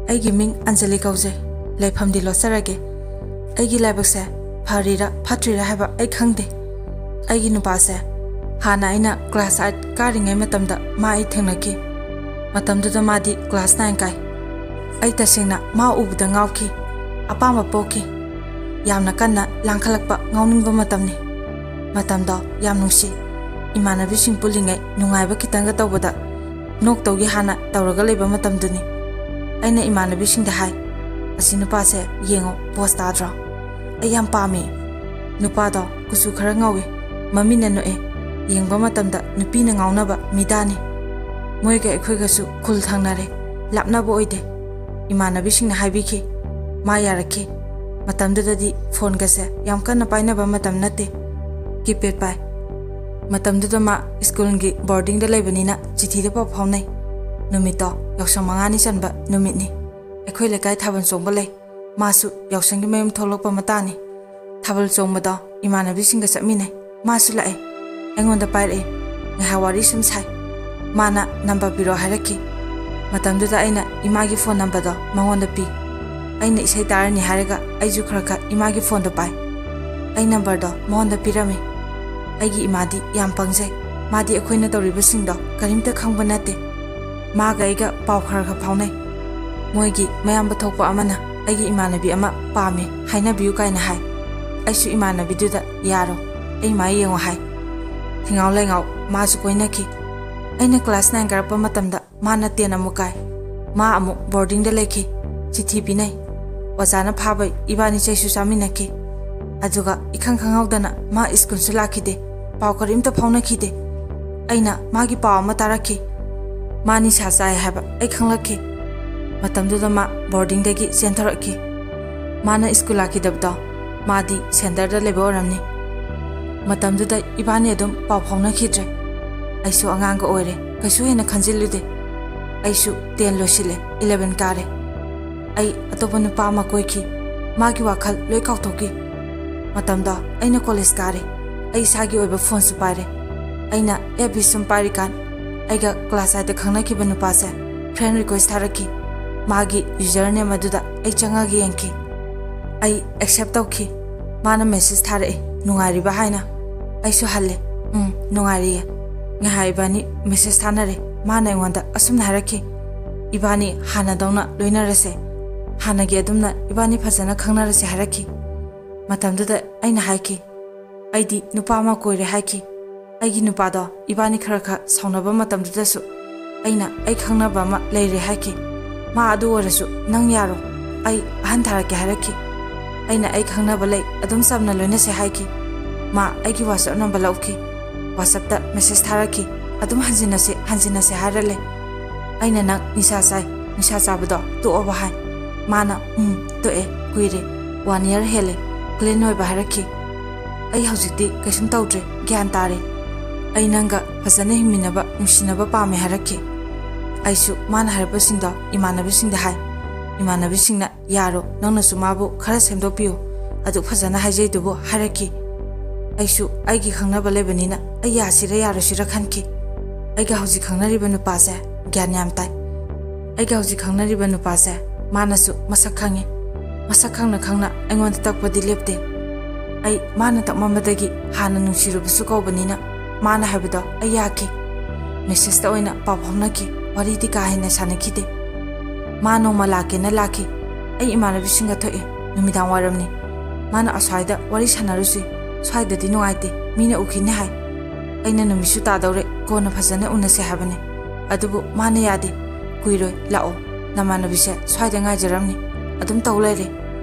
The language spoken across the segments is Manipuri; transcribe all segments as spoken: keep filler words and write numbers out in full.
ꯑꯩꯒꯤ ꯃꯤꯡ ꯑꯟꯖꯂꯤ ꯀꯧꯖꯩ꯫ ꯂꯩꯐꯝꯗꯤ ꯂꯣꯠꯆꯔꯒꯦ꯫ ꯑꯩꯒꯤ ꯂꯥꯏꯕꯛꯁꯦ ꯐꯔꯤꯔꯥ ꯐꯠꯇ꯭ꯔꯤꯔꯥ ꯍꯥꯏꯕ ꯑꯩ ꯈꯪꯗꯦ꯫ ꯑꯩꯒꯤ ꯅꯨꯄꯥꯁꯦ ꯍꯥꯟꯅ ꯑꯩꯅ ꯀ꯭ꯂꯥꯁ ꯑꯥꯏꯠ ꯀꯥꯔꯤꯉꯩ ꯃꯇꯝꯗ ꯃꯥ ꯑꯩ ꯊꯦꯡꯅꯈꯤ꯫ ꯃꯇꯝꯗꯨꯗ ꯃꯥꯗꯤ ꯀ꯭ꯂꯥꯁ ꯅꯥꯏꯟ ꯀꯥꯏ꯫ ꯑꯩ ꯇꯁꯦꯡꯅ ꯃꯥ ꯎꯕꯗ ꯉꯥꯎꯈꯤ, ꯑꯄꯥꯝꯕ ꯄꯣꯛꯈꯤ꯫ ꯌꯥꯝꯅ ꯀꯟꯅ ꯂꯥꯡꯈꯠꯂꯛꯄ ꯉꯥꯎꯅꯤꯡꯕ ꯃꯇꯝꯅꯤ꯫ ꯃꯇꯝꯗꯣ ꯌꯥꯝ ꯅꯨꯡꯁꯤ꯫ ꯏꯃꯥꯟꯅꯕꯤꯁꯤꯡ ꯄꯨꯜꯂꯤꯉꯩ ꯅꯨꯡꯉꯥꯏꯕ ꯈꯤꯇꯪꯒ ꯇꯧꯕꯗ ꯅꯣꯛꯇꯧꯒꯤ ꯍꯥꯟꯅ ꯇꯧꯔꯒ ꯂꯩꯕ ꯃꯇꯝꯗꯨꯅꯤ꯫ ꯑꯩꯅ ꯏꯃꯥꯟꯅꯕꯤꯁꯤꯡꯗ ꯍꯥꯏ, "ꯑꯁꯤ ꯅꯨꯄꯥꯁꯦ ꯌꯦꯡꯉꯣ, ꯄꯣꯁ ꯇꯥꯗ꯭ꯔꯣ? ꯑꯩ ꯌꯥꯝ ꯄꯥꯝꯃꯤ꯫ ꯅꯨꯄꯥꯗꯣ ꯀꯨꯆꯨ ꯈꯔ ꯉꯧꯏ, ꯃꯃꯤꯠꯅ ꯅꯣꯛꯑꯦ, ꯌꯦꯡꯕ ꯃꯇꯝꯗ ꯅꯨꯄꯤꯅ ꯉꯥꯎꯅꯕ ꯃꯤꯗꯥꯅꯤ꯫ ꯃꯣꯏꯒ ꯑꯩꯈꯣꯏꯒꯁꯨ ꯈꯨꯜ ꯊꯪꯅꯔꯦ, ꯂꯥꯞꯅꯕ ꯑꯣꯏꯗꯦ"꯫ ꯏꯃꯥꯟꯅꯕꯤꯁꯤꯡꯅ ꯍꯥꯏꯕꯤꯈꯤ꯫ ꯃꯥ ꯌꯥꯔꯛꯈꯤ꯫ ꯃꯇꯝꯗꯨꯗꯗꯤ ꯐꯣꯟꯒꯁꯦ ꯌꯥꯝ ꯀꯟꯅ ꯄꯥꯏꯅꯕ ꯃꯇꯝ ꯅꯠꯇꯦ꯫ ꯀꯤꯄꯦꯗ ꯄꯥꯏ꯫ ꯃꯇꯝꯗꯨꯗ ꯃꯥ ꯁ꯭ꯀꯨꯜꯒꯤ ꯕꯣꯔꯗꯤꯡꯗ ꯂꯩꯕꯅꯤꯅ ꯆꯤꯊꯤꯗ ꯄꯥꯎ ꯐꯥꯎꯅꯩ꯫ ꯅꯨꯃꯤꯠꯇꯣ ꯌꯥꯎꯁꯪ ꯃꯉꯥꯅꯤ ꯆꯟꯕ ꯅꯨꯃꯤꯠꯅꯤ꯫ ꯑꯩꯈꯣꯏ ꯂꯩꯀꯥꯏ ꯊꯥꯕꯜ ꯆꯣꯡꯕ ꯂꯩ꯫ ꯃꯥꯁꯨ ꯌꯥꯎꯁꯪꯒꯤ ꯃꯌꯨꯝ ꯊꯣꯛꯂꯛꯄ ꯃꯇꯥꯡꯅꯤ꯫ ꯊꯥꯕꯜ ꯆꯣꯡꯕꯗꯣ ꯏꯃꯥꯟꯅꯕꯤꯁꯤꯡꯒ ꯆꯠꯃꯤꯟꯅꯩ꯫ ꯃꯥꯁꯨ ꯂꯥꯛꯑꯦ꯫ ꯑꯩꯉꯣꯟꯗ ꯄꯥꯏꯔꯛꯑꯦ꯫ ꯉꯥꯏꯍꯥꯛ ꯋꯥꯔꯤ ꯁꯨꯝ ꯁꯥꯏ꯫ ꯃꯥꯅ ꯅꯝꯕꯔ ꯄꯤꯔꯛꯑꯣ ꯍꯥꯏꯔꯛꯈꯤ꯫ ꯃꯇꯝꯗꯨꯗ ꯑꯩꯅ ꯏꯃꯥꯒꯤ ꯐꯣꯟ ꯅꯝꯕꯔꯗꯣ ꯃꯉꯣꯟꯗ ꯄꯤ꯫ ꯑꯩꯅ ꯏꯁꯩ ꯇꯥꯔꯅꯤ ꯍꯥꯏꯔꯒ ꯑꯩꯁꯨ ꯈꯔ ꯈꯔ ꯏꯃꯥꯒꯤ ꯐꯣꯟꯗꯣ ꯄꯥꯏ꯫ ꯑꯩ ꯅꯝꯕꯔꯗꯣ ꯃꯉꯣꯟꯗ ꯄꯤꯔꯝꯃꯤ꯫ ꯑꯩꯒꯤ ꯏꯃꯥꯗꯤ ꯌꯥꯝ ꯄꯪꯖꯩ꯫ ꯃꯥꯗꯤ ꯑꯩꯈꯣꯏꯅ ꯇꯧꯔꯤꯕꯁꯤꯡꯗꯣ ꯀꯔꯤꯝꯇ ꯈꯪꯕ ꯅꯠꯇꯦ꯫ ꯃꯥꯒ ꯑꯩꯒ ꯄꯥꯎ ꯈꯔ ꯈꯔ ꯐꯥꯎꯅꯩ꯫ ꯃꯣꯏꯒꯤ ꯃꯌꯥꯝꯕ ꯊꯣꯛꯄ ꯑꯃꯅ ꯑꯩꯒꯤ ꯏꯃꯥꯟꯅꯕꯤ ꯑꯃ ꯄꯥꯝꯃꯤ, ꯍꯥꯏꯅꯕꯤꯌꯨ ꯀꯥꯏꯅ ꯍꯥꯏ꯫ ꯑꯩꯁꯨ ꯏꯃꯥꯟꯅꯕꯤꯗꯨꯗ ꯌꯥꯔꯣ, ꯑꯩ ꯃꯥ ꯌꯦꯡꯉꯣ ꯍꯥꯏ꯫ ꯊꯤꯉꯥꯎ ꯂꯩꯉꯥꯎ ꯃꯥꯁꯨ ꯀꯣꯏꯅꯈꯤ꯫ ꯑꯩꯅ ꯀ꯭ꯂꯥꯁ ꯅꯥꯏꯟ ꯀꯥꯔꯛꯄ ꯃꯇꯝꯗ ꯃꯥꯅ ꯇꯦꯟ ꯑꯃꯨꯛ ꯀꯥꯏ꯫ ꯃꯥ ꯑꯃꯨꯛ ꯕꯣꯔꯗꯤꯡꯗ ꯂꯩꯈꯤ꯫ ꯆꯤꯊꯤ ꯄꯤꯅꯩ꯫ ꯑꯣꯖꯥꯅ ꯐꯥꯕꯩ ꯏꯕꯥꯅꯤ ꯆꯩꯁꯨ ꯆꯥꯃꯤꯟꯅꯈꯤ꯫ ꯑꯗꯨꯒ ꯏꯈꯪ ꯈꯪꯍꯧꯗꯅ ꯃꯥ ꯁ꯭ꯀꯨꯜꯁꯨ ꯂꯥꯛꯈꯤꯗꯦ꯫ ꯄꯥꯎ ꯀꯔꯤꯝꯇ ꯐꯥꯎꯅꯈꯤꯗꯦ꯫ ꯑꯩꯅ ꯃꯥꯒꯤ ꯄꯥꯎ ꯑꯃ ꯇꯥꯔꯛꯈꯤ꯫ ꯃꯥ ꯅꯤꯁꯥ ꯆꯥꯏ ꯍꯥꯏꯕ ꯑꯩ ꯈꯪꯂꯛꯈꯤ꯫ ꯃꯇꯝꯗꯨꯗ ꯃꯥ ꯕꯣꯔꯗꯤꯡꯗꯒꯤ ꯆꯦꯟꯊꯣꯔꯛꯈꯤ꯫ ꯃꯥꯅ ꯁ꯭ꯀꯨꯜ ꯂꯥꯛꯈꯤꯗꯕꯗꯣ ꯃꯥꯗꯤ ꯁꯦꯟꯇꯔꯗ ꯂꯩꯕ ꯑꯣꯏꯔꯝꯅꯤ꯫ ꯃꯇꯝꯗꯨꯗ ꯏꯕꯥꯅꯤ ꯑꯗꯨꯝ ꯄꯥꯎ ꯐꯥꯎꯅꯈꯤꯗ꯭ꯔꯦ꯫ ꯑꯩꯁꯨ ꯑꯉꯥꯡꯒ ꯑꯣꯏꯔꯦ, ꯀꯩꯁꯨ ꯍꯦꯟꯅ ꯈꯟꯖꯤꯜꯂꯨꯗꯦ꯫ ꯑꯩꯁꯨ ꯇꯦꯟ ꯂꯣꯏꯁꯤꯜꯂꯦ, ꯏꯂꯦꯚꯦꯟ ꯀꯥꯔꯦ꯫ ꯑꯩ ꯑꯇꯣꯞꯄ ꯅꯨꯄꯥ ꯑꯃ ꯀꯣꯏꯈꯤ꯫ ꯃꯥꯒꯤ ꯋꯥꯈꯜ ꯂꯣꯏ ꯀꯥꯎꯊꯣꯛꯈꯤ꯫ ꯃꯇꯝꯗꯣ ꯑꯩꯅ ꯀꯣꯂꯦꯖ ꯀꯥꯔꯦ꯫ ꯑꯩ ꯏꯁꯥꯒꯤ ꯑꯣꯏꯕ ꯐꯣꯟꯁꯨ ꯄꯥꯏꯔꯦ꯫ ꯑꯩꯅ ꯑꯦꯐ ꯕꯤ ꯁꯨꯝ ꯄꯥꯏꯔꯤꯀꯥꯟ ꯑꯩꯒ ꯀ꯭ꯂꯥꯁ ꯑꯥꯏꯠꯇ ꯈꯪꯅꯈꯤꯕ ꯅꯨꯄꯥꯁꯦ ꯐ꯭ꯔꯦꯟ ꯔꯤꯀ꯭ꯋꯦꯁ ꯊꯥꯔꯛꯈꯤ꯫ ꯃꯥꯒꯤ ꯌꯨꯖꯔ ꯅꯦꯝ ꯑꯗꯨꯗ ꯑꯩ ꯆꯪꯉꯒ ꯌꯦꯡꯈꯤ꯫ ꯑꯩ ꯑꯦꯛꯁꯦꯞ ꯇꯧꯈꯤ꯫ ꯃꯥꯅ ꯃꯦꯁꯦꯖ ꯊꯥꯔꯛꯑꯦ, "ꯅꯨꯡꯉꯥꯏꯔꯤꯕ?" ꯍꯥꯏꯅ꯫ ꯑꯩꯁꯨ ꯍꯜꯂꯦ, "ꯎꯝ, ꯅꯨꯡꯉꯥꯏꯔꯤꯌꯦ꯫ ꯉꯍꯥꯛ ꯏꯕꯥꯅꯤ ꯃꯦꯁꯦꯖ ꯊꯥꯅꯔꯦ꯫ ꯃꯥꯅ ꯑꯩꯉꯣꯟꯗ ꯑꯁꯨꯝꯅ ꯍꯥꯏꯔꯛꯈꯤ, "ꯏꯕꯥꯅꯤ ꯍꯥꯟꯅꯗꯧꯅ ꯂꯣꯏꯅꯔꯁꯦ꯫ ꯍꯥꯟꯅꯒꯤ ꯑꯗꯨꯝꯅ ꯏꯕꯥꯅꯤ ꯐꯖꯅ ꯈꯪꯅꯔꯁꯦ" ꯍꯥꯏꯔꯛꯈꯤ꯫ ꯃꯇꯝꯗꯨꯗ ꯑꯩꯅ ꯍꯥꯏꯈꯤ, "ꯑꯩꯗꯤ ꯅꯨꯄꯥ ꯑꯃ ꯀꯣꯏꯔꯦ" ꯍꯥꯏꯈꯤ꯫ ꯑꯩꯒꯤ ꯅꯨꯄꯥꯗꯣ ꯏꯕꯥꯅꯤ ꯈꯔ ꯈꯔ ꯁꯥꯎꯅꯕ ꯃꯇꯝꯗꯨꯗꯁꯨ ꯑꯩꯅ ꯑꯩ ꯈꯪꯅꯕ ꯑꯃ ꯂꯩꯔꯦ ꯍꯥꯏꯈꯤ꯫ ꯃꯥ ꯑꯗꯨ ꯑꯣꯏꯔꯁꯨ, "ꯅꯪ ꯌꯥꯔꯣ, ꯑꯩ ꯑꯍꯟ ꯊꯥꯔꯛꯀꯦ" ꯍꯥꯏꯔꯛꯈꯤ꯫ ꯑꯩꯅ "ꯑꯩ ꯈꯪꯅꯕ ꯂꯩ, ꯑꯗꯨꯝ ꯆꯝꯅ ꯂꯣꯏꯅꯁꯦ" ꯍꯥꯏꯈꯤ꯫ ꯃꯥ ꯑꯩꯒꯤ WhatsApp ꯅꯝꯕꯔ ꯂꯧꯈꯤ꯫ WhatsAppꯇ ꯃꯦꯁꯦꯖ ꯊꯥꯔꯛꯈꯤ꯫ "ꯑꯗꯨꯝ ꯍꯟꯖꯤꯟꯅꯁꯦ, ꯍꯟꯖꯤꯟꯅꯁꯦ" ꯍꯥꯏꯔ ꯂꯩ꯫ ꯑꯩꯅ "ꯅꯪ ꯅꯤꯁꯥ ꯆꯥꯏ, ꯅꯤꯁꯥ ꯆꯥꯕꯗꯣ ꯇꯣꯛꯑꯕ?" ꯍꯥꯏ꯫ ꯃꯥꯅ, "ꯎꯝ, ꯇꯣꯛꯑꯦ, ꯀꯨꯏꯔꯦ, ꯋꯥꯟ ꯏꯌꯔ ꯍꯦꯜꯂꯦ ꯀ꯭ꯂꯤꯟ ꯑꯣꯏꯕ" ꯍꯥꯏꯔꯛꯈꯤ꯫ "ꯑꯩ ꯍꯧꯖꯤꯛꯇꯤ ꯀꯩꯁꯨꯝ ꯇꯧꯗ꯭ꯔꯦ, ꯒ꯭ꯌꯥꯟ ꯇꯥꯔꯦ꯫ ꯑꯩ ꯅꯪꯒ ꯐꯖꯅ ꯍꯤꯡꯃꯤꯟꯅꯕ, ꯅꯨꯡꯁꯤꯅꯕ ꯄꯥꯝꯃꯦ" ꯍꯥꯏꯔꯛꯈꯤ꯫ ꯑꯩꯁꯨ ꯃꯥꯅ ꯍꯥꯏꯔꯛꯄꯁꯤꯡꯗꯣ ꯏꯃꯥꯟꯅꯕꯤꯁꯤꯡꯗ ꯍꯥꯏ꯫ ꯏꯃꯥꯟꯅꯕꯤꯁꯤꯡꯅ, "ꯌꯥꯔꯣ, ꯅꯪꯅꯁꯨ ꯃꯥꯕꯨ ꯈꯔ ꯁꯦꯝꯗꯣꯛꯄꯤꯌꯨ, ꯑꯗꯨꯛ ꯐꯖꯅ ꯍꯥꯏꯖꯩꯗꯨꯕꯨ" ꯍꯥꯏꯔꯛꯈꯤ꯫ ꯑꯩꯁꯨ ꯑꯩꯒꯤ ꯈꯪꯅꯕ ꯂꯩꯕꯅꯤꯅ ꯑꯩ ꯌꯥꯁꯤꯔ ꯌꯥꯔꯣꯏꯁꯤꯔ ꯈꯟꯈꯤ꯫ ꯑꯩꯒ ꯍꯧꯖꯤꯛ ꯈꯪꯅꯔꯤꯕ ꯅꯨꯄꯥꯁꯦ ꯒ꯭ꯌꯥꯟ ꯌꯥꯝ ꯇꯥꯏ꯫ ꯑꯩꯒ ꯍꯧꯖꯤꯛ ꯈꯪꯅꯔꯤꯕ ꯅꯨꯄꯥꯁꯦ ꯃꯥꯅꯁꯨ ꯃꯁꯛ ꯈꯪꯉꯤ꯫ ꯃꯁꯛ ꯈꯪꯅ ꯈꯪꯅ ꯑꯩꯉꯣꯟꯗ ꯇꯛꯄꯗꯤ ꯂꯦꯞꯇꯦ꯫ ꯑꯩ ꯃꯥꯅ ꯇꯛꯃꯝꯕꯗꯒꯤ ꯍꯥꯟꯅ ꯅꯨꯡꯁꯤꯔꯨꯕꯁꯨ ꯀꯧꯕꯅꯤꯅ ꯃꯥꯅ ꯍꯥꯏꯕꯗꯣ ꯑꯩ ꯌꯥꯈꯤ꯫ ꯃꯦꯁꯦꯖꯇ ꯑꯣꯏꯅ ꯄꯥꯎ ꯐꯥꯎꯅꯈꯤ, ꯋꯥꯔꯤꯗꯤ ꯀꯥ ꯍꯦꯟꯅ ꯁꯥꯟꯅꯈꯤꯗꯦ꯫ ꯃꯥ ꯅꯣꯡꯃ ꯂꯥꯛꯀꯦꯅ ꯂꯥꯛꯈꯤ꯫ ꯑꯩ ꯏꯃꯥꯟꯅꯕꯤꯁꯤꯡꯒ ꯊꯣꯛꯑꯦ, ꯅꯨꯃꯤꯗꯥꯡ ꯋꯥꯏꯔꯝꯅꯤ꯫ ꯃꯥꯅ "ꯑꯁ꯭ꯋꯥꯏꯗ ꯋꯥꯔꯤ ꯁꯥꯟꯅꯔꯨꯁꯤ, ꯁ꯭ꯋꯥꯏꯗꯗꯤ ꯅꯨꯡꯉꯥꯏꯇꯦ, ꯃꯤꯅ ꯎꯈꯤꯅꯤ" ꯍꯥꯏ꯫ ꯑꯩꯅ "ꯅꯨꯃꯤꯠꯁꯨ ꯇꯥꯗꯧꯔꯦ, ꯀꯣꯟꯅ ꯐꯖꯅ ꯎꯅꯁꯦ" ꯍꯥꯏꯕꯅꯤ꯫ ꯑꯗꯨꯕꯨ ꯃꯥꯅ ꯌꯥꯗꯦ꯫ "ꯀꯨꯏꯔꯣꯏ, ꯂꯥꯛꯑꯣ, ꯅꯃꯥꯟꯅꯕꯤꯁꯦ ꯁ꯭ꯋꯥꯏꯗ ꯉꯥꯏꯖꯔꯝꯅꯤ, ꯑꯗꯨꯝ ꯇꯧ ꯂꯩꯔꯦ"꯫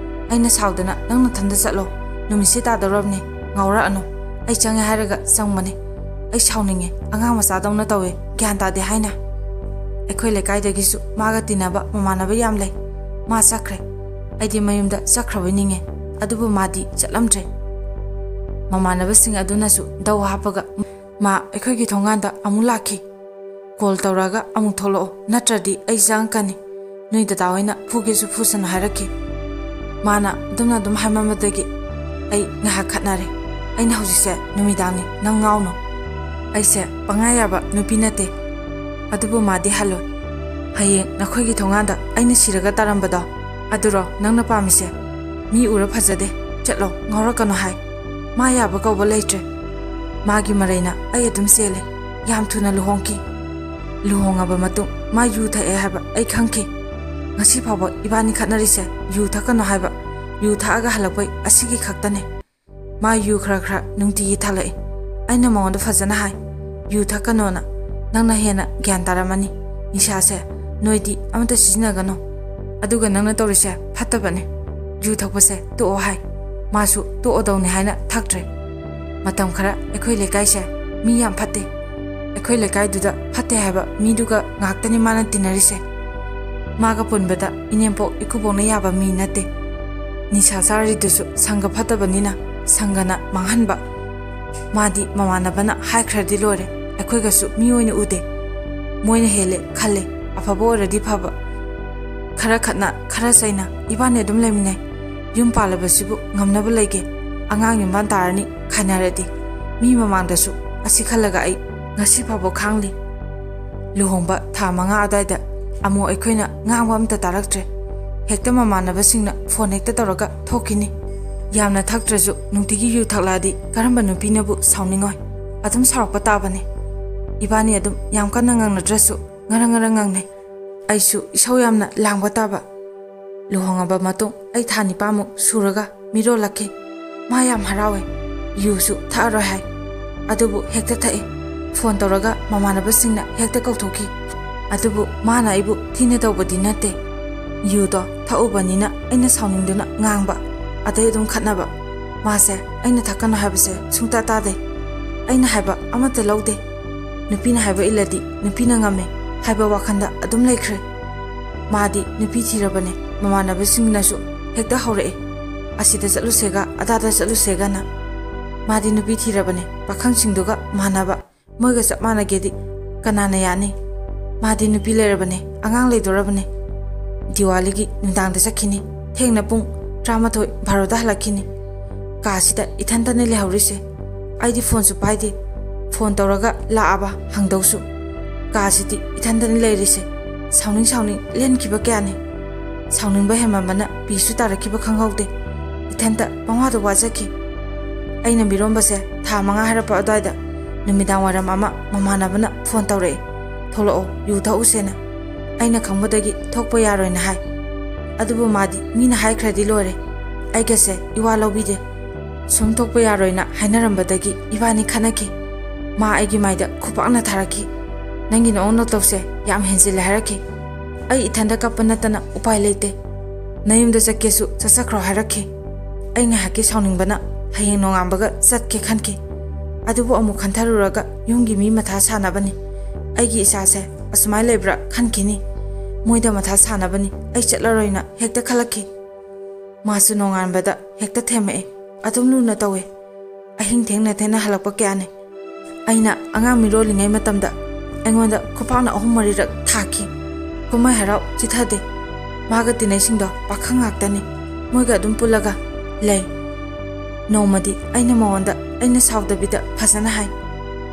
ꯑꯩꯅ ꯁꯥꯎꯗꯅ "ꯅꯪ ꯅꯊꯟꯗ ꯆꯠꯂꯣ, ꯅꯨꯃꯤꯠꯁꯦ ꯇꯥꯗꯧꯔꯕꯅꯤ, ꯉꯥꯎꯔꯛꯑꯅꯨ"꯫ ꯑꯩ ꯆꯪꯉꯦ ꯍꯥꯏꯔꯒ ꯆꯪꯕꯅꯤ꯫ ꯑꯩ ꯁꯥꯎꯅꯤꯡꯉꯦ, ꯑꯉꯥꯡ ꯃꯆꯥꯗꯧꯅ ꯇꯧꯋꯦ, ꯒ꯭ꯌꯥꯟ ꯇꯥꯗꯦ ꯍꯥꯏꯅ꯫ ꯑꯩꯈꯣꯏ ꯂꯩꯀꯥꯏꯗꯒꯤꯁꯨ ꯃꯥꯒ ꯇꯤꯟꯅꯕ ꯃꯃꯥꯟꯅꯕ ꯌꯥꯝ ꯂꯩ꯫ ꯃꯥ ꯆꯠꯈ꯭ꯔꯦ꯫ ꯑꯩꯗꯤ ꯃꯌꯨꯝꯗ ꯆꯠꯈ꯭ꯔꯕꯣꯏ ꯅꯤꯡꯉꯦ, ꯑꯗꯨꯕꯨ ꯃꯥꯗꯤ ꯆꯠꯂꯝꯗ꯭ꯔꯦ꯫ ꯃꯃꯥꯟꯅꯕꯁꯤꯡ ꯑꯗꯨꯅꯁꯨ ꯗꯧ ꯍꯥꯞꯄꯒ ꯃꯥ ꯑꯩꯈꯣꯏꯒꯤ ꯊꯣꯡꯒꯥꯟꯗ ꯑꯃꯨꯛ ꯂꯥꯛꯈꯤ꯫ "ꯀꯣꯜ ꯇꯧꯔꯒ ꯑꯃꯨꯛ ꯊꯣꯛꯂꯛꯑꯣ, ꯅꯠꯇ꯭ꯔꯗꯤ ꯑꯩ ꯆꯪꯉꯛꯀꯅꯤ꯫ ꯅꯣꯏ ꯗꯗꯥ ꯍꯣꯏꯅ ꯐꯨꯒꯦꯁꯨ ꯐꯨꯁꯅꯨ" ꯍꯥꯏꯔꯛꯈꯤ꯫ ꯃꯥꯅ ꯑꯗꯨꯝꯅ ꯑꯗꯨꯝ ꯍꯥꯏꯃꯟꯕꯗꯒꯤ ꯑꯩ ꯉꯥꯏꯍꯥꯛ ꯈꯠꯅꯔꯦ꯫ ꯑꯩꯅ "ꯍꯧꯖꯤꯛꯁꯦ ꯅꯨꯃꯤꯗꯥꯡꯅꯤ, ꯅꯪ ꯉꯥꯎꯅꯨ꯫ ꯑꯩꯁꯦ ꯄꯪꯌꯥ ꯌꯥꯕ ꯅꯨꯄꯤ ꯅꯠꯇꯦ"꯫ ꯑꯗꯨꯕꯨ ꯃꯥꯗꯤ ꯍꯜꯂꯣꯏ꯫ ꯍꯌꯦꯡ ꯅꯈꯣꯏꯒꯤ ꯊꯣꯡꯒꯥꯟꯗ ꯑꯩꯅ ꯁꯤꯔꯒ ꯇꯥꯔꯝꯕꯗꯣ, ꯑꯗꯨꯔꯣ ꯅꯪꯅ ꯄꯥꯝꯃꯤꯁꯦ? ꯃꯤ ꯎꯔ ꯐꯖꯗꯦ, ꯆꯠꯂꯣ, ꯉꯥꯎꯔꯛꯀꯅꯣ ꯍꯥꯏ꯫ ꯃꯥ ꯌꯥꯕ ꯀꯧꯕ ꯂꯩꯇ꯭ꯔꯦ꯫ ꯃꯥꯒꯤ ꯃꯔꯩꯅ ꯑꯩ ꯑꯗꯨꯝ ꯆꯦꯜꯂꯦ꯫ ꯌꯥꯝ ꯊꯨꯅ ꯂꯨꯍꯣꯡꯈꯤ꯫ ꯂꯨꯍꯣꯡꯉꯕ ꯃꯇꯨꯡ ꯃꯥ ꯌꯨ ꯊꯛꯑꯦ ꯍꯥꯏꯕ ꯑꯩ ꯈꯪꯈꯤ꯫ ꯉꯁꯤ ꯐꯥꯎꯕ ꯏꯕꯥꯅꯤ ꯈꯠꯅꯔꯤꯁꯦ ꯌꯨ ꯊꯛꯀꯅꯣ ꯍꯥꯏꯕ, ꯌꯨ ꯊꯛꯑꯒ ꯍꯜꯂꯛꯄꯩ ꯑꯁꯤꯒꯤ ꯈꯛꯇꯅꯦ꯫ ꯃꯥ ꯌꯨ ꯈꯔ ꯈꯔ ꯅꯨꯡꯇꯤꯒꯤ ꯊꯛꯂꯛꯏ꯫ ꯑꯩꯅ ꯃꯉꯣꯟꯗ ꯐꯖꯅ ꯍꯥꯏ, "ꯌꯨ ꯊꯛꯀꯅꯣꯅ, ꯅꯪꯅ ꯍꯦꯟꯅ ꯒ꯭ꯌꯥꯟ ꯇꯥꯔꯝꯃꯅꯤ꯫ ꯅꯤꯁꯥꯁꯦ ꯅꯣꯏꯗꯤ ꯑꯃꯠꯇ ꯁꯤꯖꯤꯟꯅꯒꯅꯨ꯫ ꯑꯗꯨꯒ ꯅꯪꯅ ꯇꯧꯔꯤꯁꯦ ꯐꯠꯇꯕꯅꯦ꯫ ꯌꯨ ꯊꯛꯄꯁꯦ ꯇꯣꯛꯑꯣ" ꯍꯥꯏ꯫ ꯃꯥꯁꯨ ꯇꯣꯛꯑꯗꯧꯅꯤ ꯍꯥꯏꯅ ꯊꯛꯇ꯭ꯔꯦ꯫ ꯃꯇꯝ ꯈꯔ ꯑꯩꯈꯣꯏ ꯂꯩꯀꯥꯏꯁꯦ ꯃꯤ ꯌꯥꯝ ꯐꯠꯇꯦ꯫ ꯑꯩꯈꯣꯏ ꯂꯩꯀꯥꯏꯗꯨꯗ ꯐꯠꯇꯦ ꯍꯥꯏꯕ ꯃꯤꯗꯨꯒ ꯉꯥꯛꯇꯅꯤ ꯃꯥꯅ ꯇꯤꯟꯅꯔꯤꯁꯦ꯫ ꯃꯥꯒ ꯄꯨꯟꯕꯗ ꯏꯅꯦꯝꯄꯣꯛ ꯏꯀꯨꯕꯣꯛꯅ ꯌꯥꯕ ꯃꯤ ꯅꯠꯇꯦ꯫ ꯅꯤꯁꯥ ꯆꯥꯔꯤꯗꯨꯁꯨ ꯁꯪꯒ ꯐꯠꯇꯕꯅꯤꯅ ꯁꯪꯒꯅ ꯃꯥꯡꯍꯟꯕ꯫ ꯃꯥꯗꯤ ꯃꯃꯥꯟꯅꯕꯅ ꯍꯥꯏꯈ꯭ꯔꯗꯤ ꯂꯣꯏꯔꯦ, ꯑꯩꯈꯣꯏꯒꯁꯨ ꯃꯤ ꯑꯣꯏꯅ ꯎꯗꯦ꯫ ꯃꯣꯏꯅ ꯍꯦꯜꯂꯦ ꯈꯜꯂꯦ, ꯑꯐꯕ ꯑꯣꯏꯔꯗꯤ ꯐꯕ꯫ ꯈꯔ ꯈꯠꯅ, ꯈꯔ ꯆꯩꯅ, ꯏꯕꯥꯅꯤ ꯑꯗꯨꯝ ꯂꯩꯃꯤꯟꯅꯩ꯫ ꯌꯨꯝ ꯄꯥꯜꯂꯕꯁꯤꯕꯨ ꯉꯝꯅꯕ ꯂꯩꯒꯦ? ꯑꯉꯥꯡ ꯌꯨꯝꯕꯥꯟ ꯇꯥꯔꯅꯤ ꯈꯥꯏꯅꯔꯗꯤ꯫ ꯃꯤ ꯃꯃꯥꯡꯗꯁꯨ ꯑꯁꯤ ꯈꯜꯂꯒ ꯑꯩ ꯉꯁꯤ ꯐꯥꯎꯕ ꯈꯥꯡꯂꯤ꯫ ꯂꯨꯍꯣꯡꯕ ꯊꯥ ꯃꯉꯥ ꯑꯗꯨꯋꯥꯏꯗ ꯑꯃꯨꯛ ꯑꯩꯈꯣꯏꯅ ꯉꯥꯡꯕ ꯑꯝꯇ ꯇꯥꯔꯛꯇ꯭ꯔꯦ꯫ ꯍꯦꯛꯇ ꯃꯃꯥꯟꯅꯕꯁꯤꯡꯅ ꯐꯣꯟ ꯍꯦꯛꯇ ꯇꯧꯔꯒ ꯊꯣꯛꯈꯤꯅꯤ꯫ ꯌꯥꯝꯅ ꯊꯛꯇ꯭ꯔꯁꯨ ꯅꯨꯡꯇꯤꯒꯤ ꯌꯨ ꯊꯛꯂꯛꯑꯗꯤ ꯀꯔꯝꯕ ꯅꯨꯄꯤꯅꯕꯨ ꯁꯥꯎꯅꯤꯡꯉꯣꯏ? ꯑꯗꯨꯝ ꯁꯥꯎꯔꯛꯄ ꯇꯥꯕꯅꯤ꯫ ꯏꯕꯥꯅꯤ ꯑꯗꯨꯝ ꯌꯥꯝ ꯀꯟꯅ ꯉꯥꯡꯅꯗ꯭ꯔꯁꯨ ꯉꯔꯪ ꯉꯔꯪ ꯉꯥꯡꯅꯩ꯫ ꯑꯩꯁꯨ ꯏꯁꯧ ꯌꯥꯝꯅ ꯂꯥꯡꯕ ꯇꯥꯕ꯫ ꯂꯨꯍꯣꯡꯉꯕ ꯃꯇꯨꯡ ꯑꯩ ꯊꯥ ꯅꯤꯄꯥꯟꯃꯨꯛ ꯁꯨꯔꯒ ꯃꯤꯔꯣꯜꯂꯛꯈꯤ꯫ ꯃꯥ ꯌꯥꯝ ꯍꯔꯥꯎꯋꯦ꯫ ꯌꯨꯁꯨ ꯊꯛꯑꯔꯣꯏ ꯍꯥꯏ꯫ ꯑꯗꯨꯕꯨ ꯍꯦꯛꯇ ꯊꯛꯏ꯫ ꯐꯣꯟ ꯇꯧꯔꯒ ꯃꯃꯥꯟꯅꯕꯁꯤꯡꯅ ꯍꯦꯛꯇ ꯀꯧꯊꯣꯛꯈꯤ꯫ ꯑꯗꯨꯕꯨ ꯃꯥꯅ ꯑꯩꯕꯨ ꯊꯤꯅ ꯇꯧꯕꯗꯤ ꯅꯠꯇꯦ꯫ ꯌꯨꯗꯣ ꯊꯛꯎꯕꯅꯤꯅ ꯑꯩꯅ ꯁꯥꯎꯅꯤꯡꯗꯨꯅ ꯉꯥꯡꯕ꯫ ꯑꯗꯩ ꯑꯗꯨꯝ ꯈꯠꯅꯕ꯫ ꯃꯥꯁꯦ ꯑꯩꯅ ꯊꯛꯀꯅꯨ ꯍꯥꯏꯕꯁꯦ ꯁꯨꯡꯇꯥ ꯇꯥꯗꯦ꯫ ꯑꯩꯅ ꯍꯥꯏꯕ ꯑꯃꯠꯇ ꯂꯧꯗꯦ꯫ ꯅꯨꯄꯤꯅ ꯍꯥꯏꯕ ꯏꯜꯂꯗꯤ ꯅꯨꯄꯤꯅ ꯉꯝꯃꯦ ꯍꯥꯏꯕ ꯋꯥꯈꯜꯗ ꯑꯗꯨꯝ ꯂꯩꯈ꯭ꯔꯦ꯫ ꯃꯥꯗꯤ ꯅꯨꯄꯤ ꯊꯤꯔꯕꯅꯦ꯫ ꯃꯃꯥꯟꯅꯕꯁꯤꯡꯅꯁꯨ ꯍꯦꯛꯇ ꯍꯧꯔꯛꯑꯦ, "ꯑꯁꯤꯗ ꯆꯠꯂꯨꯁꯦꯒ ꯑꯗꯥꯗ ꯆꯠꯂꯨꯁꯦꯒꯅ"꯫ ꯃꯥꯗꯤ ꯅꯨꯄꯤ ꯊꯤꯔꯕꯅꯦ, ꯄꯥꯈꯪꯁꯤꯡꯗꯨꯒ ꯃꯥꯟꯅꯕ꯫ ꯃꯣꯏꯒ ꯆꯞ ꯃꯥꯟꯅꯒꯦꯗꯤ ꯀꯅꯥꯅ ꯌꯥꯅꯤ? ꯃꯥꯗꯤ ꯅꯨꯄꯤ ꯂꯩꯔꯕꯅꯦ, ꯑꯉꯥꯡ ꯂꯩꯗꯣꯔꯕꯅꯦ꯫ ꯗꯤꯋꯥꯂꯤꯒꯤ ꯅꯨꯡꯗꯥꯡꯗ ꯆꯠꯈꯤꯅꯤ꯫ ꯊꯦꯡꯅ ꯄꯨꯡ ꯇꯔꯥꯃꯥꯊꯣꯏ, ꯕꯥꯔꯣꯗ ꯍꯜꯂꯛꯈꯤꯅꯤ꯫ ꯀꯥꯁꯤꯗ ꯏꯊꯟꯇꯅꯦ ꯂꯩꯍꯧꯔꯤꯁꯦ꯫ ꯑꯩꯗꯤ ꯐꯣꯟꯁꯨ ꯄꯥꯏꯗꯦ꯫ ꯐꯣꯟ ꯇꯧꯔꯒ ꯂꯥꯛꯑꯕ ꯍꯪꯗꯧꯁꯨ꯫ ꯀꯥꯁꯤꯗꯤ ꯏꯊꯟꯇꯅꯤ ꯂꯩꯔꯤꯁꯦ꯫ ꯁꯥꯎꯅꯤꯡ ꯁꯥꯎꯅꯤꯡ ꯂꯦꯟꯈꯤꯕ ꯀꯌꯥꯅꯤ꯫ ꯁꯥꯎꯅꯤꯡꯕ ꯍꯦꯟꯃꯟꯕꯅ ꯄꯤꯁꯨ ꯇꯥꯔꯛꯈꯤꯕ ꯈꯪꯍꯧꯗꯦ꯫ ꯏꯊꯟꯇ ꯄꯪꯋꯥꯗ ꯋꯥꯖꯈꯤ꯫ ꯑꯩꯅ ꯃꯤꯔꯣꯟꯕꯁꯦ ꯊꯥ ꯃꯉꯥ ꯍꯥꯏꯔꯛꯄ ꯑꯗꯨꯋꯥꯏꯗ ꯅꯨꯃꯤꯗꯥꯡ ꯋꯥꯏꯔꯝ ꯑꯃ ꯃꯃꯥꯟꯅꯕꯅ ꯐꯣꯟ ꯇꯧꯔꯛꯑꯦ, "ꯊꯣꯛꯂꯛꯑꯣ, ꯌꯨ ꯊꯛꯎꯁꯦꯅ"꯫ ꯑꯩꯅ ꯈꯪꯕꯗꯒꯤ ꯊꯣꯛꯄ ꯌꯥꯔꯣꯏꯅ ꯍꯥꯏ꯫ ꯑꯗꯨꯕꯨ ꯃꯥꯗꯤ ꯃꯤꯅ ꯍꯥꯏꯈ꯭ꯔꯗꯤ ꯂꯣꯏꯔꯦ, ꯑꯩꯒꯁꯦ ꯏꯋꯥ ꯂꯧꯕꯤꯗꯦ꯫ ꯁꯨꯝ ꯊꯣꯛꯄ ꯌꯥꯔꯣꯏꯅ ꯍꯥꯏꯅꯔꯝꯕꯗꯒꯤ ꯏꯕꯥꯅꯤ ꯈꯠꯅꯈꯤ꯫ ꯃꯥ ꯑꯩꯒꯤ ꯃꯥꯏꯗ ꯈꯨꯄꯥꯛꯅ ꯊꯥꯔꯛꯈꯤ꯫ "ꯅꯪꯒꯤ ꯅꯑꯣꯡ ꯅꯇꯧꯁꯦ ꯌꯥꯝ ꯍꯦꯟꯖꯤꯜꯂꯦ" ꯍꯥꯏꯔꯛꯈꯤ꯫ ꯑꯩ ꯏꯊꯟꯗ ꯀꯞꯄ ꯅꯠꯇꯅ ꯎꯄꯥꯏ ꯂꯩꯇꯦ꯫ "ꯅꯌꯨꯝꯗ ꯆꯠꯀꯦꯁꯨ ꯆꯠꯆꯈ꯭ꯔꯣ" ꯍꯥꯏꯔꯛꯈꯤ꯫ ꯑꯩ ꯉꯥꯏꯍꯥꯛꯀꯤ ꯁꯥꯎꯅꯤꯡꯕꯅ ꯍꯌꯦꯡ ꯅꯣꯡꯉꯥꯟꯕꯒ ꯆꯠꯀꯦ ꯈꯟꯈꯤ꯫ ꯑꯗꯨꯕꯨ ꯑꯃꯨꯛ ꯈꯟꯊꯔꯨꯔꯒ ꯌꯨꯝꯒꯤ ꯃꯤ ꯃꯊꯥ ꯁꯥꯅꯕꯅꯤ꯫ ꯑꯩꯒꯤ ꯏꯆꯥꯁꯦ ꯑꯁꯨꯃꯥꯏꯅ ꯂꯩꯕ꯭ꯔꯥ ꯈꯟꯈꯤꯅꯤ꯫ ꯃꯣꯏꯗ ꯃꯊꯥ ꯁꯥꯅꯕꯅꯤ ꯑꯩ ꯆꯠꯂꯔꯣꯏꯅ ꯍꯦꯛꯇ ꯈꯜꯂꯛꯈꯤ꯫ ꯃꯥꯁꯨ ꯅꯣꯡꯉꯥꯟꯕꯗ ꯍꯦꯛꯇ ꯊꯦꯝꯃꯛꯑꯦ꯫ ꯑꯗꯨꯝ ꯂꯨꯅ ꯇꯧꯋꯦ꯫ ꯑꯍꯤꯡ ꯊꯦꯡꯅ ꯊꯦꯡꯅ ꯍꯜꯂꯛꯄ ꯀꯌꯥꯅꯤ꯫ ꯑꯩꯅ ꯑꯉꯥꯡ ꯃꯤꯔꯣꯜꯂꯤꯉꯩ ꯃꯇꯝꯗ ꯑꯩꯉꯣꯟꯗ ꯈꯨꯄꯥꯛꯅ ꯑꯍꯨꯝ ꯃꯔꯤꯔꯛ ꯊꯥꯈꯤ꯫ ꯀꯨꯝꯍꯩ ꯍꯔꯥꯎ ꯆꯤꯊꯗꯦ꯫ ꯃꯥꯒ ꯇꯤꯟꯅꯩꯁꯤꯡꯗꯣ ꯄꯥꯈꯪ ꯉꯥꯛꯇꯅꯤ꯫ ꯃꯣꯏꯒ ꯑꯗꯨꯝ ꯄꯨꯜꯂꯒ ꯂꯩ꯫ ꯅꯣꯡꯃꯗꯤ ꯑꯩꯅ ꯃꯉꯣꯟꯗ ꯑꯩꯅ ꯁꯥꯎꯗꯕꯤꯗ ꯐꯖꯅ ꯍꯥꯏ,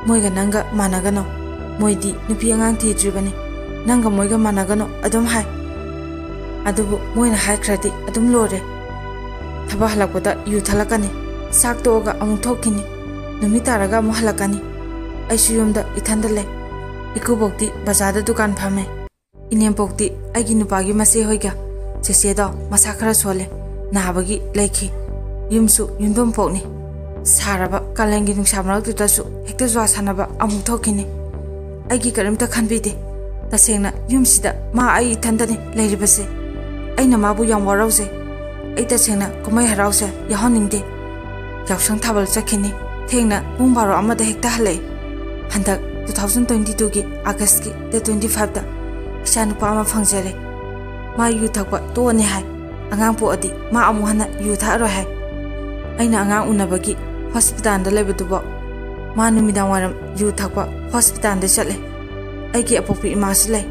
"ꯃꯣꯏꯒ ꯅꯪꯒ ꯃꯥꯟꯅꯒꯅꯣ꯫ ꯃꯣꯏꯗꯤ ꯅꯨꯄꯤ ꯑꯉꯥꯡ ꯊꯤꯗ꯭ꯔꯤꯕꯅꯤ꯫ ꯅꯪꯒ ꯃꯣꯏꯒ ꯃꯥꯟꯅꯒꯅꯣ" ꯑꯗꯨꯝ ꯍꯥꯏ꯫ ꯑꯗꯨꯕꯨ ꯃꯣꯏꯅ ꯍꯥꯏꯈ꯭ꯔꯗꯤ ꯑꯗꯨꯝ ꯂꯣꯏꯔꯦ꯫ ꯊꯕꯛ ꯍꯜꯂꯛꯄꯗ ꯌꯨ ꯊꯛꯂꯛꯀꯅꯤ꯫ ꯆꯥꯛ ꯇꯣꯛꯑꯒ ꯑꯃꯨꯛ ꯊꯣꯛꯈꯤꯅꯤ꯫ ꯅꯨꯃꯤꯠ ꯇꯥꯔꯒ ꯑꯃꯨꯛ ꯍꯜꯂꯛꯀꯅꯤ꯫ ꯑꯩꯁꯨ ꯌꯨꯝꯗ ꯏꯊꯟꯗ ꯂꯩ꯫ ꯏꯀꯨꯕꯣꯛꯇꯤ ꯕꯖꯥꯔꯗ ꯗꯨꯀꯥꯟ ꯐꯝꯃꯦ꯫ ꯏꯅꯦꯝꯄꯣꯛꯇꯤ ꯑꯩꯒꯤ ꯅꯨꯄꯥꯒꯤ ꯃꯆꯦ ꯍꯣꯏꯒ꯫ ꯆꯦꯆꯦꯗꯣ ꯃꯁꯥ ꯈꯔ ꯁꯣꯜꯂꯦ, ꯅꯥꯕꯒꯤ ꯂꯩꯈꯤ꯫ ꯌꯨꯝꯁꯨ ꯌꯨꯝꯗꯣꯡ ꯄꯣꯛꯅꯤ꯫ ꯁꯥꯔꯕ ꯀꯥꯂꯦꯟꯒꯤ ꯅꯨꯡꯁꯥ ꯃꯔꯛꯇꯨꯗꯁꯨ ꯍꯦꯛꯇ ꯖꯨꯋꯥ ꯁꯥꯟꯅꯕ ꯑꯃꯨꯛ ꯊꯣꯛꯈꯤꯅꯤ꯫ ꯑꯩꯒꯤ ꯀꯔꯤꯝꯇ ꯈꯟꯕꯤꯗꯦ꯫ ꯇꯁꯦꯡꯅ ꯌꯨꯝꯁꯤꯗ ꯃꯥ ꯑꯩ ꯏꯊꯟꯇꯅꯤ ꯂꯩꯔꯤꯕꯁꯦ꯫ ꯑꯩꯅ ꯃꯥꯕꯨ ꯌꯥꯝ ꯋꯥꯔꯧꯖꯩ꯫ ꯑꯩ ꯇꯁꯦꯡꯅ ꯀꯨꯝꯍꯩ ꯍꯔꯥꯎꯁꯦ ꯌꯥꯎꯍꯟꯅꯤꯡꯗꯦ꯫ ꯌꯥꯎꯁꯪ ꯊꯥꯕꯜ ꯆꯠꯈꯤꯅꯤ꯫ ꯊꯦꯡꯅ ꯄꯨꯡ ꯕꯥꯔꯣ ꯑꯃꯗ ꯍꯦꯛꯇ ꯍꯜꯂꯛꯑꯦ꯫ ꯍꯟꯗꯛ two thousand twenty twoꯒꯤ Augustꯀꯤ date twenty fiveꯇ ꯏꯆꯥ ꯅꯨꯄꯥ ꯑꯃ ꯐꯪꯖꯔꯦ꯫ ꯃꯥ ꯌꯨ ꯊꯛꯄ ꯇꯣꯛꯑꯅꯤ ꯍꯥꯏ꯫ ꯑꯉꯥꯡ ꯄꯣꯛꯑꯗꯤ ꯃꯥ ꯑꯃꯨꯛ ꯍꯟꯅ ꯌꯨ ꯊꯛꯑꯔꯣꯏ ꯍꯥꯏ꯫ ꯑꯩꯅ ꯑꯉꯥꯡ ꯎꯅꯕꯒꯤ ꯍꯣꯁꯄꯤꯇꯥꯜꯗ ꯂꯩꯕꯗꯨꯕꯣ ꯃꯥ ꯅꯨꯃꯤꯗꯥꯡ ꯋꯥꯏꯔꯝ ꯌꯨ ꯊꯛꯄ ꯍꯣꯁꯄꯤꯇꯥꯜꯗ ꯆꯠꯂꯦ꯫ ꯑꯩꯒꯤ ꯑꯄꯣꯛꯄꯤ ꯏꯃꯥꯁꯨ ꯂꯩ꯫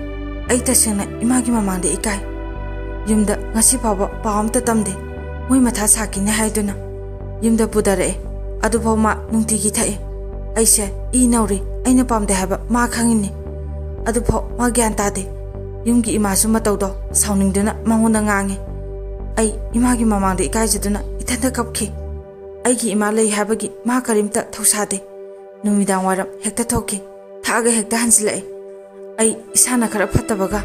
ꯑꯩ ꯇꯁꯦꯡꯅ ꯏꯃꯥꯒꯤ ꯃꯃꯥꯡꯗ ꯏꯀꯥꯏ꯫ ꯌꯨꯝꯗ ꯉꯁꯤ ꯐꯥꯎꯕ ꯄꯥꯎ ꯑꯝꯇ ꯇꯝꯗꯦ꯫ ꯃꯣꯏ ꯃꯊꯥ ꯁꯥꯈꯤꯅꯤ ꯍꯥꯏꯗꯨꯅ ꯌꯨꯝꯗ ꯄꯨꯗꯔꯛꯑꯦ꯫ ꯑꯗꯨꯐꯥꯎ ꯃꯥ ꯅꯨꯡꯇꯤꯒꯤ ꯊꯛꯑꯦ꯫ ꯑꯩꯁꯦ ꯏ ꯅꯧꯔꯤ, ꯑꯩꯅ ꯄꯥꯝꯗꯦ ꯍꯥꯏꯕ ꯃꯥ ꯈꯪꯉꯤꯅꯤ꯫ ꯑꯗꯨꯐꯥꯎ ꯃꯥ ꯒ꯭ꯌꯥꯟ ꯇꯥꯗꯦ꯫ ꯌꯨꯝꯒꯤ ꯏꯃꯥꯁꯨ ꯃꯇꯧꯗꯣ ꯁꯥꯎꯅꯤꯡꯗꯨꯅ ꯃꯉꯣꯟꯗ ꯉꯥꯡꯉꯤ꯫ ꯑꯩ ꯏꯃꯥꯒꯤ ꯃꯃꯥꯡꯗ ꯏꯀꯥꯏꯖꯗꯨꯅ ꯏꯊꯟꯇ ꯀꯞꯈꯤ꯫ ꯑꯩꯒꯤ ꯏꯃꯥ ꯂꯩ ꯍꯥꯏꯕꯒꯤ ꯃꯥ ꯀꯔꯤꯝꯇ ꯊꯧꯁꯥꯗꯦ꯫ ꯅꯨꯃꯤꯗꯥꯡ ꯋꯥꯏꯔꯝ ꯍꯦꯛꯇ ꯊꯣꯛꯈꯤ꯫ ꯊꯛꯑꯒ ꯍꯦꯛꯇ ꯍꯟꯖꯤꯜꯂꯛꯏ꯫ ꯑꯩ ꯏꯁꯥꯅ ꯈꯔ ꯐꯠꯇꯕꯒ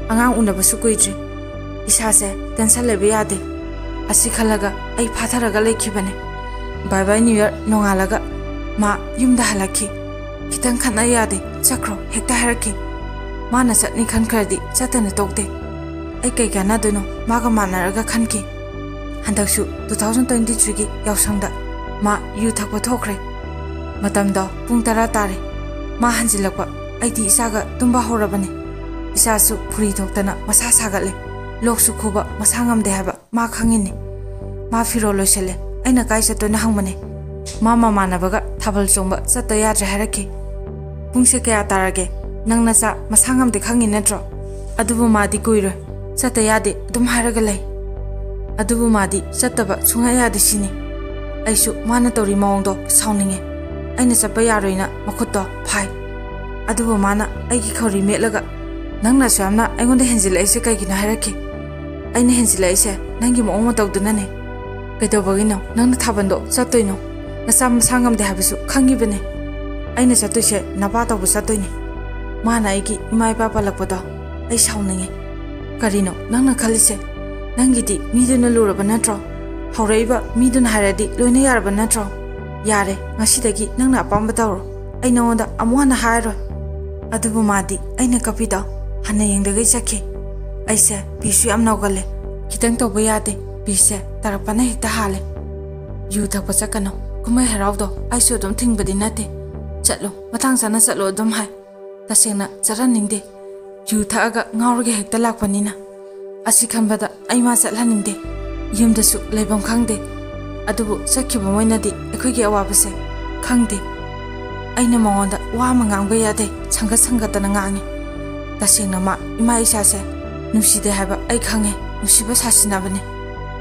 ꯑꯉꯥꯡ ꯎꯅꯕꯁꯨ ꯀꯨꯏꯗ꯭ꯔꯤ꯫ ꯏꯁꯥꯁꯦ tension ꯂꯩꯕ ꯌꯥꯗꯦ꯫ ꯑꯁꯤ ꯈꯜꯂꯒ ꯑꯩ ꯐꯥꯊꯔꯒ ꯂꯩꯈꯤꯕꯅꯦ꯫ Bye bye New Year ꯅꯣꯡꯉꯥꯜꯂꯒ ꯃꯥ ꯌꯨꯝꯗ ꯍꯜꯂꯛꯈꯤ꯫ ꯈꯤꯇꯪ ꯈꯠꯅ ꯌꯥꯗꯦ, ꯆꯠꯈ꯭ꯔꯣ ꯍꯦꯛꯇ ꯍꯥꯏꯔꯛꯈꯤ꯫ ꯃꯥꯅ ꯆꯠꯅꯤ ꯈꯟꯈ꯭ꯔꯗꯤ ꯆꯠꯇꯅ ꯇꯣꯛꯇꯦ꯫ ꯑꯩ ꯀꯩ ꯀꯥꯟꯅꯗꯣꯏꯅꯣ ꯃꯥꯒ ꯃꯥꯟꯅꯔꯒ ꯈꯟꯈꯤ꯫ ꯍꯟꯗꯛꯁꯨ two thousand twenty three ꯒꯤ ꯌꯥꯎꯁꯪꯗ ꯃꯥ ꯌꯨ ꯊꯛꯄ ꯊꯣꯛꯈ꯭ꯔꯦ꯫ ꯃꯇꯝꯗꯣ ꯄꯨꯡ ꯇꯔꯥ ꯇꯥꯔꯦ꯫ ꯃꯥ ꯍꯟꯖꯤꯜꯂꯛꯄ ꯑꯩꯗꯤ ꯏꯆꯥꯒ ꯇꯨꯝꯕ ꯍꯧꯔꯕꯅꯤ꯫ ꯏꯆꯥꯁꯨ ꯐꯨꯔꯤ ꯊꯣꯛꯇꯅ ꯃꯁꯥ ꯁꯥꯒꯠꯂꯦ꯫ ꯂꯣꯛꯁꯨ ꯈꯨꯕ ꯃꯁꯥ ꯉꯝꯗꯦ ꯍꯥꯏꯕ ꯃꯥ ꯈꯪꯉꯤꯅꯤ꯫ ꯃꯥ ꯐꯤꯔꯣꯜ ꯂꯣꯏꯁꯜꯂꯦ꯫ ꯑꯩꯅ ꯀꯥꯏ ꯆꯠꯇꯣꯏꯅꯣ ꯍꯪꯕꯅꯦ꯫ ꯃꯥ ꯃꯃꯥꯟꯅꯕꯒ ꯊꯥꯕꯜ ꯆꯣꯡꯕ ꯆꯠꯇ ꯌꯥꯗ꯭ꯔꯦ ꯍꯥꯏꯔꯛꯈꯤ꯫ "ꯄꯨꯡꯁꯦ ꯀꯌꯥ ꯇꯥꯔꯒꯦ? ꯅꯪ ꯅꯆꯥ ꯃꯁꯥ ꯉꯝꯗꯦ ꯈꯪꯉꯤ ꯅꯠꯇ꯭ꯔꯣ?" ꯑꯗꯨꯕꯨ ꯃꯥꯗꯤ ꯀꯨꯏꯔꯣꯏ꯫ "ꯆꯠꯇ ꯌꯥꯗꯦ ꯑꯗꯨꯝ ꯍꯥꯏꯔꯒ ꯂꯩ꯫" ꯑꯗꯨꯕꯨ ꯃꯥꯗꯤ ꯆꯠꯇꯕ ꯁꯨꯡꯌꯥ ꯌꯥꯗꯦ ꯁꯤꯅꯤ꯫ ꯑꯩꯁꯨ ꯃꯥꯅ ꯇꯧꯔꯤ ꯃꯑꯣꯡꯗꯣ ꯁꯥꯎꯅꯤꯡꯉꯦ꯫ ꯑꯩꯅ ꯆꯠꯄ ꯌꯥꯔꯣꯏꯅ ꯃꯈꯨꯠꯇꯣ ꯐꯥꯏ꯫ ꯑꯗꯨꯕꯨ ꯃꯥꯅ ꯑꯩꯒꯤ ꯈꯧꯔꯤ ꯃꯦꯠꯂꯒ, "ꯅꯪꯅ ꯑꯁꯨꯛ ꯌꯥꯝꯅ ꯑꯩꯉꯣꯟꯗ ꯍꯦꯟꯖꯤꯜꯂꯛꯏꯁꯦ ꯀꯩꯒꯤꯅꯣ?" ꯍꯥꯏꯔꯛꯈꯤ꯫ "ꯑꯩꯅ ꯍꯦꯟꯖꯤꯜꯂꯛꯏꯁꯦ ꯅꯪꯒꯤ ꯃꯑꯣꯡ ꯃꯇꯧꯗꯨꯅꯅꯦ꯫ ꯀꯩꯗꯧꯕꯒꯤꯅꯣ ꯅꯪꯅ ꯊꯥꯕꯜꯗꯣ ꯆꯠꯇꯣꯏꯅꯣ? ꯅꯆꯥ ꯃꯁꯥ ꯉꯝꯗꯦ ꯍꯥꯏꯕꯁꯨ ꯈꯪꯉꯤꯕꯅꯦ꯫ ꯑꯩꯅ ꯆꯠꯇꯣꯏꯁꯦ ꯅꯄꯥ ꯇꯧꯕ ꯆꯠꯇꯣꯏꯅꯦ꯫" ꯃꯥꯅ ꯑꯩꯒꯤ ꯏꯃꯥ ꯏꯄꯥ ꯄꯜꯂꯛꯄꯗꯣ ꯑꯩ ꯁꯥꯎꯅꯤꯡꯉꯦ꯫ "ꯀꯔꯤꯅꯣ ꯅꯪꯅ ꯈꯜꯂꯤꯁꯦ? ꯅꯪꯒꯤꯗꯤ ꯃꯤꯗꯨꯅ ꯂꯨꯔꯕ ꯅꯠꯇ꯭ꯔꯣ? ꯍꯧꯔꯛꯏꯕ ꯃꯤꯗꯨꯅ ꯍꯥꯏꯔꯗꯤ ꯂꯣꯏꯅ ꯌꯥꯔꯕ ꯅꯠꯇ꯭ꯔꯣ? ꯌꯥꯔꯦ, ꯉꯁꯤꯗꯒꯤ ꯅꯪꯅ ꯑꯄꯥꯝꯕ ꯇꯧꯔꯣ꯫ ꯑꯩ ꯅꯉꯣꯟꯗ ꯑꯃꯨꯛ ꯍꯟꯅ ꯍꯥꯏꯔꯣꯏ꯫" ꯑꯗꯨꯕꯨ ꯃꯥꯗꯤ ꯑꯩꯅ ꯀꯞꯄꯤꯗꯣ ꯍꯟꯅ ꯌꯦꯡꯗꯒꯩ ꯆꯠꯈꯤ꯫ ꯑꯩꯁꯦ ꯄꯤꯁꯨ ꯌꯥꯝ ꯅꯧꯒꯜꯂꯦ꯫ ꯈꯤꯇꯪ ꯇꯧꯕ ꯌꯥꯗꯦ꯫ ꯄꯤꯁꯦ ꯇꯥꯔꯛꯄꯅ ꯍꯦꯛꯇ ꯍꯥꯜꯂꯦ꯫ "ꯌꯨ ꯊꯛꯄ ꯆꯠꯀꯅꯨ꯫ ꯀꯨꯝꯍꯩ ꯍꯔꯥꯎꯗꯣ ꯑꯩꯁꯨ ꯑꯗꯨꯝ ꯊꯤꯡꯕꯗꯤ ꯅꯠꯇꯦ꯫ ꯆꯠꯂꯨ, ꯃꯇꯥꯡ ꯆꯥꯅ ꯆꯠꯂꯨ ꯑꯗꯨꯝ ꯍꯥꯏ꯫ ꯇꯁꯦꯡꯅ ꯆꯠꯍꯟꯅꯤꯡꯗꯦ꯫ ꯌꯨ ꯊꯛꯑꯒ ꯉꯥꯎꯔꯒ ꯍꯦꯛꯇ ꯂꯥꯛꯄꯅꯤꯅ꯫ ꯑꯁꯤ ꯈꯟꯕꯗ ꯑꯩ ꯃꯥ ꯆꯠꯍꯟꯅꯤꯡꯗꯦ꯫ ꯌꯨꯝꯗꯁꯨ ꯂꯩꯐꯝ ꯈꯪꯗꯦ꯫ ꯑꯗꯨꯕꯨ ꯆꯠꯈꯤꯕ ꯃꯣꯏꯅꯗꯤ ꯑꯩꯈꯣꯏꯒꯤ ꯑꯋꯥꯕꯁꯦ ꯈꯪꯗꯦ꯫" ꯑꯩꯅ ꯃꯉꯣꯟꯗ ꯋꯥ ꯑꯃ ꯉꯥꯡꯕ ꯌꯥꯗꯦ꯫ ꯁꯪꯒꯠ ꯁꯪꯒꯠꯇꯅ ꯉꯥꯡꯉꯤ꯫ ꯇꯁꯦꯡꯅ ꯃꯥ ꯏꯃꯥ ꯏꯆꯥꯁꯦ ꯅꯨꯡꯁꯤꯗꯦ ꯍꯥꯏꯕ ꯑꯩ ꯈꯪꯉꯦ꯫ ꯅꯨꯡꯁꯤꯕ ꯁꯥꯁꯤꯟꯅꯕꯅꯦ꯫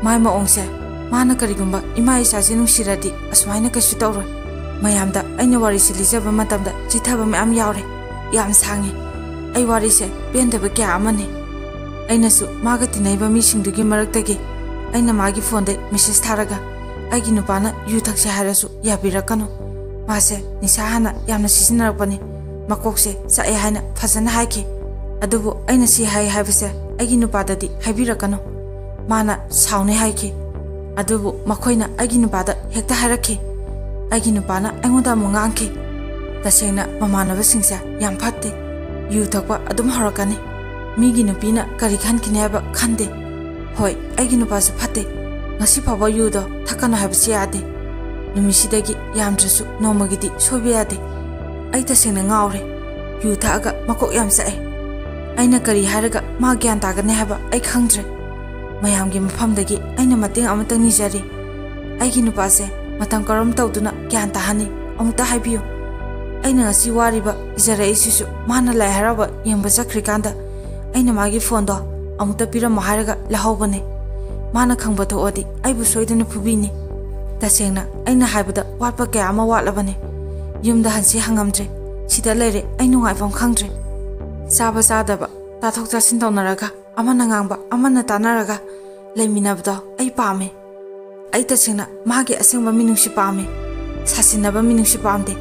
ꯃꯥꯏ ꯃꯑꯣꯡꯁꯦ ꯃꯥꯅ ꯀꯔꯤꯒꯨꯝꯕ ꯏꯃꯥ ꯏꯆꯥꯁꯦ ꯅꯨꯡꯁꯤꯔꯗꯤ ꯑꯁꯨꯃꯥꯏꯅ ꯀꯩꯁꯨ ꯇꯧꯔꯣꯏ꯫ ꯃꯌꯥꯝꯗ ꯑꯩꯅ ꯋꯥꯔꯤꯁꯤ ꯂꯤꯖꯕ ꯃꯇꯝꯗ ꯆꯤꯊꯕ ꯃꯌꯥꯝ ꯌꯥꯎꯔꯦ꯫ ꯌꯥꯝ ꯁꯥꯡꯉꯤ꯫ ꯑꯩ ꯋꯥꯔꯤꯁꯦ ꯄꯦꯟꯗꯕ ꯀꯌꯥ ꯑꯃꯅꯤ꯫ ꯑꯩꯅꯁꯨ ꯃꯥꯒ ꯇꯤꯟꯅꯩꯕ ꯃꯤꯁꯤꯡꯗꯨꯒꯤ ꯃꯔꯛꯇꯒꯤ ꯑꯩꯅ ꯃꯥꯒꯤ ꯐꯣꯟꯗ ꯃꯦꯁꯦꯖ ꯊꯥꯔꯒ, "ꯑꯩꯒꯤ ꯅꯨꯄꯥꯅ ꯌꯨ ꯊꯛꯁꯦ ꯍꯥꯏꯔꯁꯨ ꯌꯥꯕꯤꯔꯛꯀꯅꯨ꯫ ꯃꯥꯁꯦ ꯅꯤꯁꯥ ꯍꯥꯟꯅ ꯌꯥꯝꯅ ꯁꯤꯖꯤꯟꯅꯔꯛꯄꯅꯤ꯫ ꯃꯀꯣꯛꯁꯦ ꯆꯥꯛꯑꯦ" ꯍꯥꯏꯅ ꯐꯖꯅ ꯍꯥꯏꯈꯤ꯫ ꯑꯗꯨꯕꯨ ꯑꯩꯅ ꯁꯤ ꯍꯥꯏ ꯍꯥꯏꯕꯁꯦ ꯑꯩꯒꯤ ꯅꯨꯄꯥꯗꯗꯤ ꯍꯥꯏꯕꯤꯔꯛꯀꯅꯨ꯫ ꯃꯥꯅ ꯁꯥꯎꯅꯤ ꯍꯥꯏꯈꯤ꯫ ꯑꯗꯨꯕꯨ ꯃꯈꯣꯏꯅ ꯑꯩꯒꯤ ꯅꯨꯄꯥꯗ ꯍꯦꯛꯇ ꯍꯥꯏꯔꯛꯈꯤ꯫ ꯑꯩꯒꯤ ꯅꯨꯄꯥꯅ ꯑꯩꯉꯣꯟꯗ ꯑꯃꯨꯛ ꯉꯥꯡꯈꯤ꯫ ꯇꯁꯦꯡꯅ ꯃꯃꯥꯟꯅꯕꯁꯤꯡꯁꯦ ꯌꯥꯝ ꯐꯠꯇꯦ꯫ ꯌꯨ ꯊꯛꯄ ꯑꯗꯨꯝ ꯍꯧꯔꯛꯀꯅꯤ꯫ ꯃꯤꯒꯤ ꯅꯨꯄꯤꯅ ꯀꯔꯤ ꯈꯟꯈꯤꯅꯤ ꯍꯥꯏꯕ ꯈꯟꯗꯦ꯫ ꯍꯣꯏ, ꯑꯩꯒꯤ ꯅꯨꯄꯥꯁꯨ ꯐꯠꯇꯦ꯫ ꯉꯁꯤ ꯐꯥꯎꯕ ꯌꯨꯗꯣ ꯊꯛꯀꯅꯨ ꯍꯥꯏꯕꯁꯨ ꯌꯥꯗꯦ꯫ ꯅꯨꯃꯤꯠꯁꯤꯗꯒꯤ ꯌꯥꯝꯗ꯭ꯔꯁꯨ ꯅꯣꯡꯃꯒꯤꯗꯤ ꯁꯣꯏꯕ ꯌꯥꯗꯦ꯫ ꯑꯩ ꯇꯁꯦꯡꯅ ꯉꯥꯎꯔꯦ꯫ ꯌꯨ ꯊꯛꯑꯒ ꯃꯀꯣꯛ ꯌꯥꯝ ꯆꯥꯛꯑꯦ꯫ ꯑꯩꯅ ꯀꯔꯤ ꯍꯥꯏꯔꯒ ꯃꯥ ꯒ꯭ꯌꯥꯟ ꯇꯥꯒꯅꯤ ꯍꯥꯏꯕ ꯑꯩ ꯈꯪꯗ꯭ꯔꯦ꯫ ꯃꯌꯥꯝꯒꯤ ꯃꯐꯝꯗꯒꯤ ꯑꯩꯅ ꯃꯇꯦꯡ ꯑꯃꯇꯪ ꯅꯤꯖꯔꯤ꯫ ꯑꯩꯒꯤ ꯅꯨꯄꯥꯁꯦ ꯃꯇꯝ ꯀꯔꯝ ꯇꯧꯗꯨꯅ ꯒ꯭ꯌꯥꯟ ꯇꯥꯍꯟꯅꯤ? ꯑꯃꯨꯛꯇ ꯍꯥꯏꯕꯤꯌꯨ꯫ ꯑꯩꯅ ꯉꯁꯤ ꯋꯥꯔꯤꯕ ꯏꯖꯔꯛꯏꯁꯤꯁꯨ ꯃꯥꯅ ꯂꯥꯏ ꯍꯔꯥꯎꯕ ꯌꯦꯡꯕ ꯆꯠꯈ꯭ꯔꯤꯀꯥꯟꯗ ꯑꯩꯅ ꯃꯥꯒꯤ ꯐꯣꯟꯗꯣ ꯑꯃꯨꯛꯇ ꯄꯤꯔꯝꯃꯣ ꯍꯥꯏꯔꯒ ꯂꯧꯍꯧꯕꯅꯦ꯫ ꯃꯥꯅ ꯈꯪꯕ ꯊꯣꯛꯑꯗꯤ ꯑꯩꯕꯨ ꯁꯣꯏꯗꯅ ꯐꯨꯕꯤꯅꯤ꯫ ꯇꯁꯦꯡꯅ ꯑꯩꯅ ꯍꯥꯏꯕꯗ ꯋꯥꯠꯄ ꯀꯌꯥ ꯑꯃ ꯋꯥꯠꯂꯕꯅꯦ꯫ ꯌꯨꯝꯗ ꯍꯟꯁꯤ ꯍꯪꯉꯝꯗ꯭ꯔꯦ꯫ ꯁꯤꯗ ꯂꯩꯔꯦ, ꯑꯩ ꯅꯨꯡꯉꯥꯏꯐꯝ ꯈꯪꯗ꯭ꯔꯦ꯫ ꯆꯥꯕ ꯆꯥꯗꯕ, ꯇꯥꯊꯣꯛ ꯇꯥꯁꯤꯟ ꯇꯧꯅꯔꯒ, ꯑꯃꯅ ꯉꯥꯡꯕ ꯑꯃꯅ ꯇꯥꯅꯔꯒ ꯂꯩꯃꯤꯟꯅꯕꯗꯣ ꯑꯩ ꯄꯥꯝꯃꯦ꯫ ꯑꯩ ꯇꯁꯦꯡꯅ ꯃꯥꯒꯤ ꯑꯁꯦꯡꯕ ꯃꯤꯅꯨꯡꯁꯤ ꯄꯥꯝꯃꯦ꯫ ꯁꯥꯁꯤꯟꯅꯕ ꯃꯤꯅꯨꯡꯁꯤ ꯄꯥꯝꯗꯦ꯫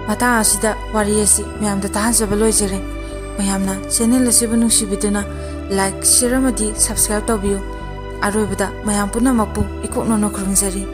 ꯃꯇꯥꯡ ꯑꯁꯤꯗ ꯋꯥꯔꯤ ꯑꯁꯤ ꯃꯌꯥꯝꯗ ꯇꯥꯍꯟꯖꯕ ꯂꯣꯏꯖꯔꯦ꯫ ꯃꯌꯥꯝꯅ ꯆꯦꯅꯦꯜ ꯑꯁꯤꯕꯨ ꯅꯨꯡꯁꯤꯕꯤꯗꯨꯅ ꯂꯥꯏꯛ, ꯁꯤꯌꯔ ꯑꯃꯗꯤ ꯁꯕꯁꯀ꯭ꯔꯥꯏꯕ ꯇꯧꯕꯤꯌꯨ꯫ ꯑꯔꯣꯏꯕꯗ ꯃꯌꯥꯝ ꯄꯨꯝꯅꯃꯛꯄꯨ ꯏꯀꯣꯛ ꯅꯧꯅ ꯈꯨꯔꯨꯝꯖꯔꯤ꯫